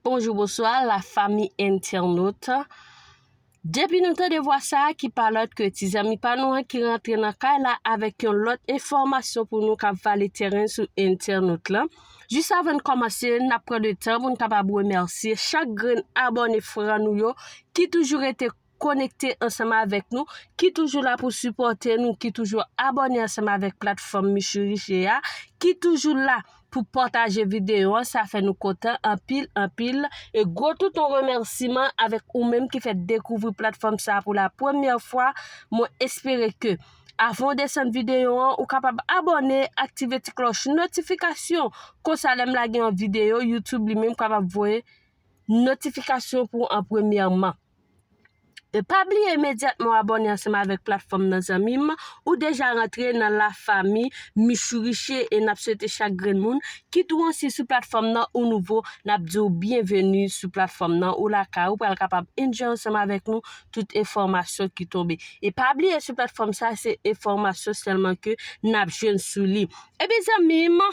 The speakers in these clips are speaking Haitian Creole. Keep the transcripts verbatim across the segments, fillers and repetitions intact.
Bonjou, bonswa, lafanmi entènot. Depi nou tande vwa sa a ki pa lòt ke ti zanmi pa nou an ki rantre nan kay la avèk yon lòt enfòmasyon pou nou k ap vale tèren sou entènot lan. Jis avan n kòmanse, n ap pran de tan pou n kapab remèsye chak grenn abòne fran nou yo ki toujou rete konekte ansanm avèk nou, ki toujou la pou sipòte nou, ki toujou abòne ansanm avèk platfòm Michou Riche a, ki toujou la pou pataje videyo an. Sa fè nou kontan anpil, anpil. E gwo touton remèsiman avèk ou menm ki fè dekouvri platfòm sa a pou la premyè fwa. Mwen espere ke avan w desann videyo an, ou kapab abòne, aktive ti klòch notifikasyon. Konsa, lè m lage yon videyo, YouTube li menm kapab voye notifikasyon pou w an premyèman. E pa bliye, imedyatman w abòne ansanm avèk platfòm nan, zanmi m, ou deja rantre nan lafanmi Michou Riche. E n ap swete chak grenn moun ki tou ansi sou platfòm nan ou nouvo, n ap di w byenveni sou platfòm nan. Ou lakay ou, pral kapab enjoy ansanm avèk nou tout enfòmasyon ki tonbe. E pa bliye, sou platfòm sa, se enfòmasyon sèlman ke n ap jwenn sou li. Ebyen, zanmi m,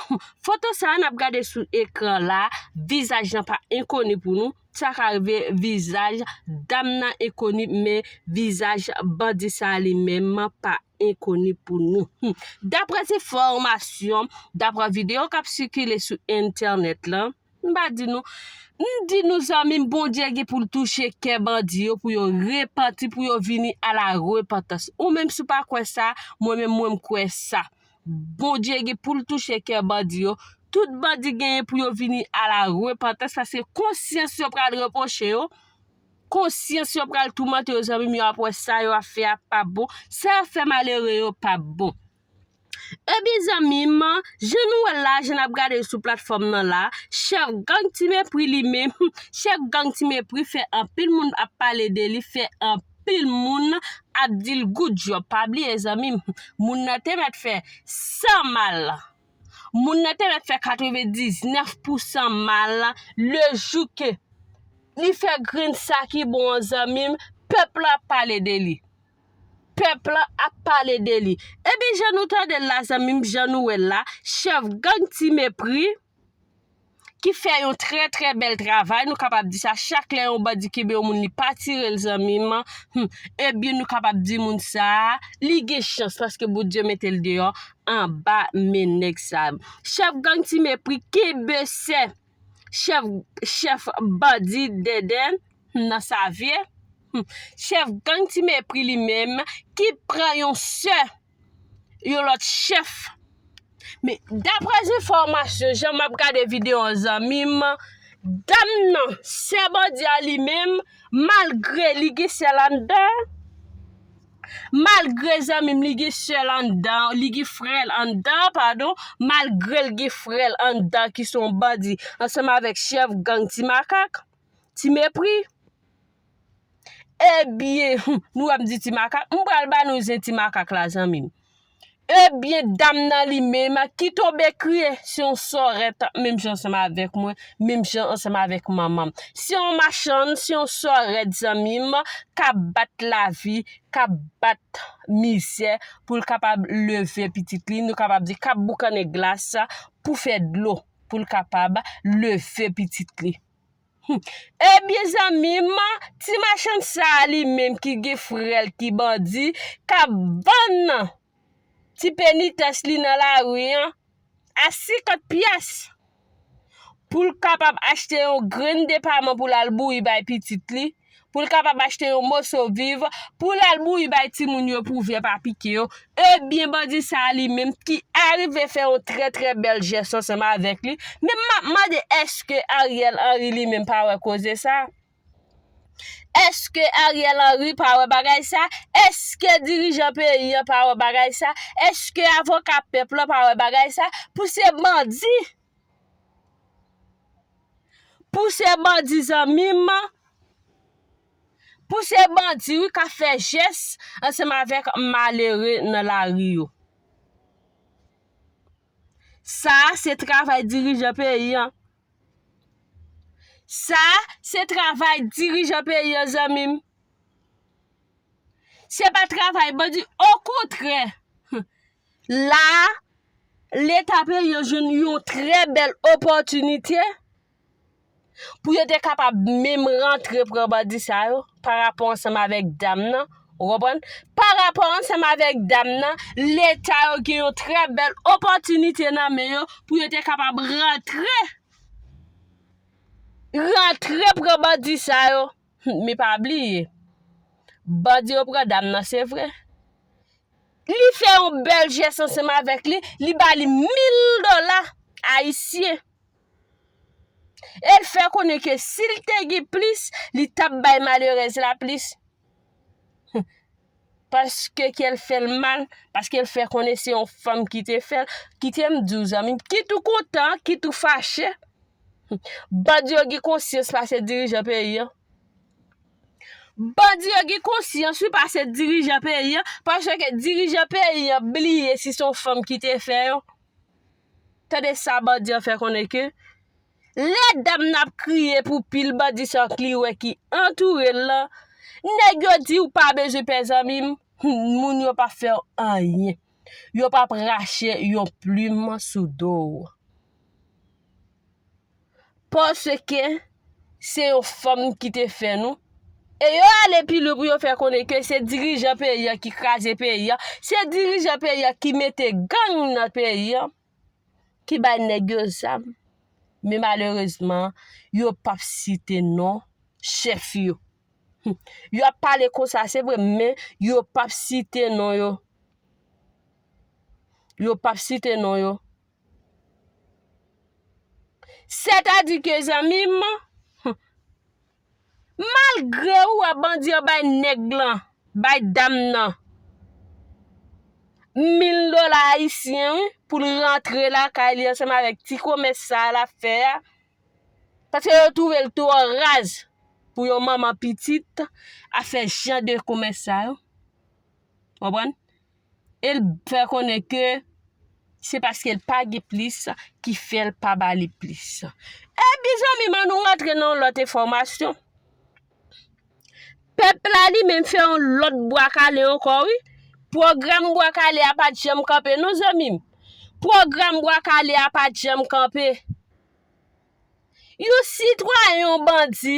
foto sa a n ap gade sou ekran la, vizaj lan pa enkoni pou nou. Sa ka rive vizaj dam nan enkoni, men vizaj bandi sa a li menm pa enkoni pou nou. Hmm. Daprè enfòmasyon, daprè videyo k ap sikile sou entènèt lan, m pa di nou, m di nou, zanmi m, Bondye gen pou l touche kè bandi yo, pou yo repanti, pou yo vini a la repantans. Ou menm si w pa kwè sa, mwen menm, mwen, m kwè sa. Bondye gen pou l touche kè bandi yo. Tout bandi genyen pou yo vini a la repantans, paske konsyans yo pral repwoche yo. Konsyans yo pral toumante yo, zanmi m, yo ap wè sa yo ap fè a p ap bon, sa y ap fè malere yo p ap bon. Ebyen, zanmi m, jan nou wè l la, jan n ap gade l sou platfòm nan la, chèf gang Ti Mepri li menm, chèf gang Ti Mepri fè anpil moun ap pale de li, fè anpil moun ap di l good job. Pa bliye, zanmi m, moun nan te mèt fè san mal. Moun nan te mèt fè katrevendiznèf pousan mal le jou ke li fè grenn sa ki bon an, zanmi m, pèp la ap pale de li. Pèp la ap pale de li. Ebyen, jan nou tande l la, zanmi m, jan nou wè l la, chèf gang Ti Mepri, ki fè yon trè, trè bèl travay, nou kapab di sa, chak lè yon bandi kenbe yon moun, li pa tire l, zanmi m, hmm, ebyen, nou kapab di moun sa a, li gen chans, paske Bondye mete l deyò anba men nèg sa a. Chèf gang Ti Mepri kenbe sè chèf, chèf bandi Dèdè nan Savyen. Hmm. Chèf gang Ti Mepri li menm ki pran yon sè yon lòt chèf. Men, daprè enfòmasyon, jan m ap gade videyo an, zanmi m, dam nan, sè bandi a li menm, malgre li gen sè l anndan, malgre, zanmi m, li gen sè l anndan, li gen frè l anndan, padon, malgre l gen frè l anndan ki se yon bandi, ansanm avèk chèf gang Ti Makak, Ti Mepri. Ebyen, hmm, nou wè m di Ti Makak, m pral ba nou zen Ti Makak la, zanmi m. Ebyen, dam nan li menm ki tonbe kriye, se yon sòrèt, menm jan ansanm avèk mwen, menm jan ansanm avèk manman m. Se yon machann, se yon sòrèt, zanmi m, k ap bat lavi, k ap bat mizè pou l kapab leve pitit li, nou kapab di k ap boukannen glas pou fè dlo, pou l kapab leve pitit li. Hmm. Ebyen, zanmi m, ti machann sa a li menm ki gen frè l ki bandi, k ap vann ti penitans li nan lari an a senkant pyès pou l kapab achte yon grenn depaman pou l al bouyi bay pitit li, pou l kapab achte yon moso viv, pou l al bouyi bay timoun yo pou vè pa pike yo. Ebyen, bandi sa a li menm ki arive fè yon trè, trè bèl jès ansanm avèk li. Men m ap mande, èske Ariel Henry li menm pa wè koze sa? Èske Ariel Henry pa wè bagay sa? Èske dirijan peyi an pa wè bagay sa? Èske avoka pèp la pa wè bagay sa? Pou se bandi, pou se bandi, zanmi m, pou se bandi, wi, k ap fè jès ansanm avèk malere nan lari yo. Sa a se travay dirijan peyi an. Sa a se travay dirijan peyi an, zanmi m. Se pa travay bandi. Okontrè, la a, Leta peyi an jwenn yon trè bèl opòtinite pou yo te kapab menm rantre pran bandi sa yo, parapò ansanm avèk dam nan, ou konprann? Parapò ansanm avèk dam nan, Leta yo gen yon trè bèl opòtinite nan men yo pou yo te kapab rantre, rantre pran bandi sa yo. Men pa bliye, bandi yo pran dam nan, se vre. Li fè yon bèl jès ansanm avèk li, li ba li mil dola ayisyen. E l fè konnen ke si l te gen plis, li t ap bay malerèz la plis. Paske ke l fè l mal, paske l fè konnen se yon fanm ki te fè l. Kite m di w, zanmi m, kit ou kontan, kit ou fache, bandi yo gen konsyans pase dirijan peyi an. Bandi yo gen konsyans, wi, pase dirijan peyi an, paske dirijan peyi an bliye si se yon fanm ki te fè yo. Tande sa bandi an fè konnen ke lè dam nan ap kriye pou pil bandi sa k li wè ki antoure l lan, nèg yo di ou pa bezwen pè, zanmi m, moun yo p ap fè w anyen. Yo p ap rache yon plim sou do w. Paske se yon fanm ki te fè nou. E yo ale pi lwen pou yo fè konnen ke se dirijan peyi an ki kraze peyi an, se dirijan peyi an ki mete gang nan peyi an, ki bay nèg yo zam. Men malerezman, yo p ap site non chèf yo. Yo ap pale konsa, se vre, men yo p ap site non yo. Yo p ap site non yo. Sètadi ke, zanmi m, malgre ou wè bandi an bay nèg lan, bay dam nan, mil dola ayisyen, wi, pou l rantre lakay li ansanm avèk ti komès sa l ap fè a, paske yo twouve l twò raz pou yon manman pitit ap fè jan de komès sa yo. Konprann? E l fè konnen ke se paske l pa gen plis ki fè l pa ba li plis. Ebyen, zanmi m, ann nou rantre nan yon lòt enfòmasyon. Pèp la li menm fè yon lòt bwa kale ankò, wi. Pwogram bwa kale a pa t janm kanpe, non, zanmi m. Pwogram bwa kale a pa t janm kanpe. Yon sitwayen, yon bandi,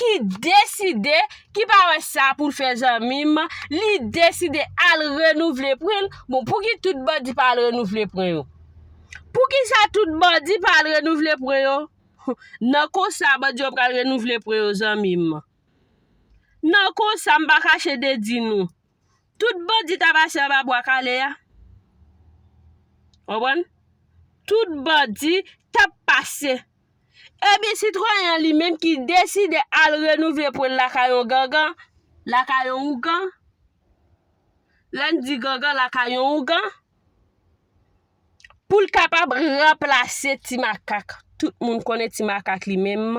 ki deside, ki pa wè sa pou l fè, zanmi m, li deside al renouvle pre l. Bon, pouki tout bandi pa al renouvle pre yo? Poukisa tout bandi pa al renouvle pre yo? Nan konsa, bandi yo pral renouvle pre yo, zanmi m. Nan konsa, m pa kache de di nou. Tout bandi ta pase anba bwa kale a. Konprann? Tout bandi t ap pase. Ebyen, sitwayen an li menm ki deside al renouvle pre l lakay yon gangan, lakay yon ougan. Lè n di gangan, lakay yon ougan. Pou l kapab ranplase Ti Makak. Tout moun konnen Ti Makak li menm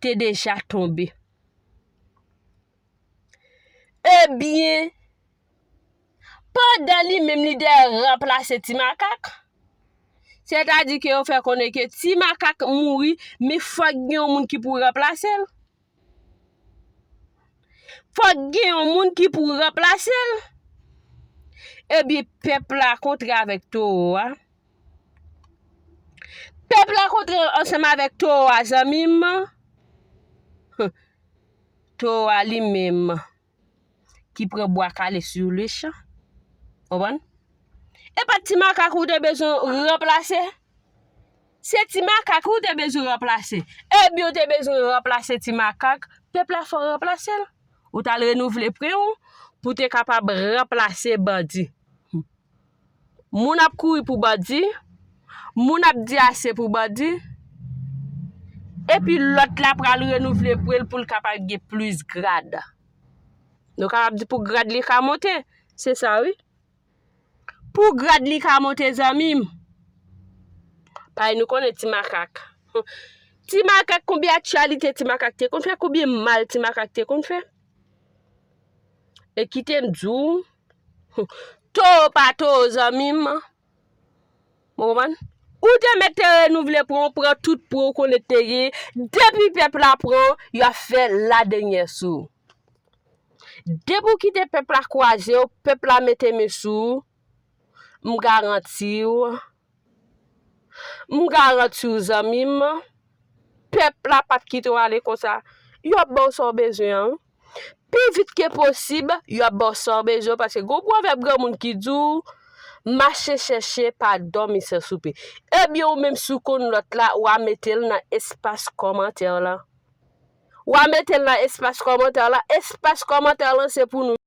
te deja tonbe. Ebyen, pandan li menm li dèyè ranplase Ti Makak, sètadi ke yo fè konnen ke Ti Makak mouri, men fòk gen yon moun ki pou ranplase l. Fòk gen yon moun ki pou ranplase l. Ebyen, pèp la kontre avèk towo a. Pèp la kontre ansanm avèk towo a, zanmi m. Towo a li menm ki pran bwa kale sou le chan. Konprann? E pa Ti Makak ou te bezwen ranplase. Se Ti Makak ou te bezwen ranplase. Ebyen, ou te bezwen ranplase Ti Makak. Pèp la fè w ranplase l. Ou t al renouvle pre w pou te kapab ranplase bandi. Moun ap kouri pou bandi, moun ap di ase pou bandi, epi lòt la pral renouvle pre l pou l kapab gen plis grad. Nou kapab di pou grad li ka monte, se sa wi. Pou grad li ka monte, zanmi m. Paske nou konnen Ti Makak. Ti Makak, konbyen aktyalite Ti Makak te konn fè, konbyen mal Ti Makak te konn fè. E kite m di w, towo pa towo, zanmi m. Ou konprann? Ou te mèt te renouvle pre w, pran tout pre w konnen te gen. Depi pèp la pran w, y ap fè ladenyè sou ou. Depi w kite pèp la kwaze w, pèp la mete men sou ou, m garanti w, m garanti w, zanmi m, pèp la p ap kite w ale konsa. Yo ap ba w sa w bezwen an. Pi vit ke posib, yo ap ba w sa w bezwen, paske gen yon pwovèb granmoun ki di w, mache chèche pa dòmi san soupe. Ebyen, ou menm si w konn lòt la, w a mete l nan espas kòmantè la. W a mete l nan espas kòmantè la. Espas kòmantè la, se pou nou.